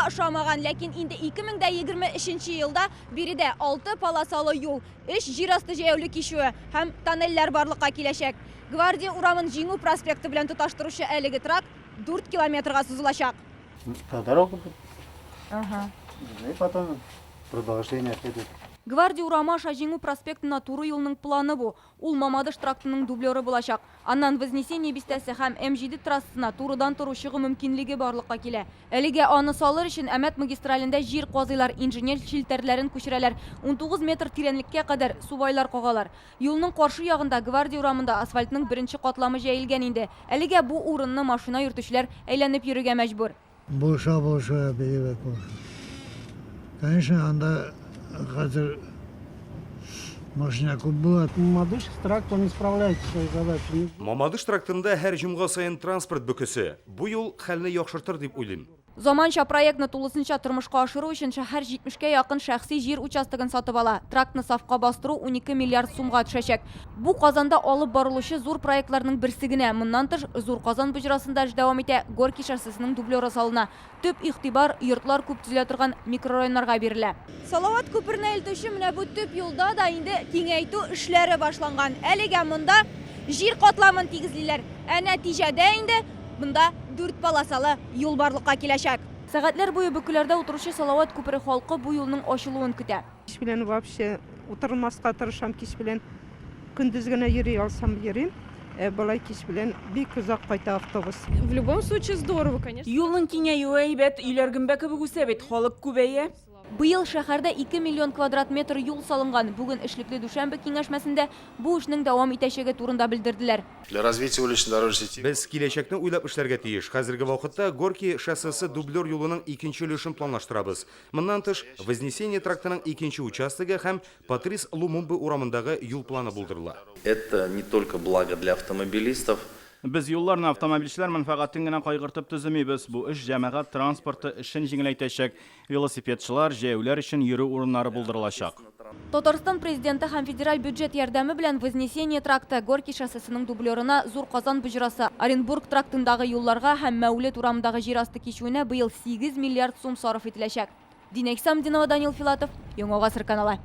Башта ошамаган, ләкин инде 2023 елда биредә алты полосалы юл, өч җир асты җәяүле кичүе һәм тоннельләр барлыкка киләчәк. Гвардия урамын Җиңү проспекты белән тоташтыручы әлеге тракт 4 километрга сузылачак. Дорога будет. Ага. И потом продолжение следует. Гвардия урамы аша Җиңү проспектына туры юлның планы бу. Ул Мамадыш трактының дублеры булачак. Аннан Вознесение бистәсе һәм М7 трассасына турыдан-туры чыгу мөмкинлеге барлыкка килә. Әлегә аны салыр өчен Әмәт магистралендә җир казыйлар, инженер челтәрләрен күчерәләр, 19 метр тирәнлеккә кадәр субайлар кагалар. Юлның каршы ягында, Гвардия урамында асфальтның беренче катламы җәелгән инде. Әлегә бу урынны машина йөртүчеләр әйләнеп йөрергә мәҗбүр. Булыша, булыша, бик әйбәт булыша. Конечно, анда хәзер машина күп була. Мамадыш тракт, он не справляется со своей задачей. Мамадыш трактында һәр җомга саен транспорт бөкесе. Бу юл хәлне яхшыртыр дип уйлыйм. Заманча проектны тулысынча тормышка ашыру өчен шәһәр 70 кә якын шәхси җир участогын сатып ала. Трактны сафка бастыру 12 миллиард сумга төшәчәк. Бу Казанда алып барылучы зур проектларның берсе генә. Моннан тыш, Зур Казан боҗрасында эш дәвам итә, Горький шоссесының дублеры салына. Төп игътибар йортлар күп төзелә торган микрорайоннарга бирелә. Салават күперенә илтүче менә бу төп юлда да инде киңәйтү эшләре башланган. Әлегә монда җир катламын тигезлиләр. Ә нәтиҗәдә инде Монда дүрт полосалы юл барлыкка киләчәк. Сәгатьләр буе бөкеләрдә утыручы Салават күпере халкы бу юлның ачылуын көтә. Кич белән вообще утырмаска тырышам, кич белән көндез генә йөри алсам йөрим, ә болай кич белән бик озак кайта автобус. В любом случае здорово, конечно. Юлның киңәюе әйбәт, өйләр гөмбә кебек үсә бит, халык күбәя. Быел шәһәрдә 2 миллион квадрат метр юл салынган. Бүген эшлекле дүшәмбе киңәшмәсендә бу эшнең дәвам итәчәге турында белдерделәр. Для развития улично-дорожной сети. Без киләчәкне уйлап эшләргә тиеш. Хәзерге вакытта Горький шоссесы дублер юлының икенче өлешен планлаштырабыз. Моннан тыш, Вознесение трактының икенче участогы һәм Патрис Лумумбы урамындагы юл планы булдырыла. Это не только благо для автомобилистов. Без юлларны автомобильчеләр мәнфәгатен генә кайгыртып төземибез. Бу эш җәмәгать транспорты эшен җиңеләйтәчәк, Велосипедчылар, җәяүләр өчен йөрү урыннары булдырылачак. Татарстан Президенты һәм федераль бюджет ярдәме белән Вознесение тракты, Горький шоссесының дублерына, Зур Казан боҗрасы, Оренбург трактындагы юлларга һәм Мәүлет урамындагы җир асты кичүенә быел 8 миллиард сум сарыф ителәчәк. Динә Исамдинова, Данил Филатов, Яңа Гасыр каналы.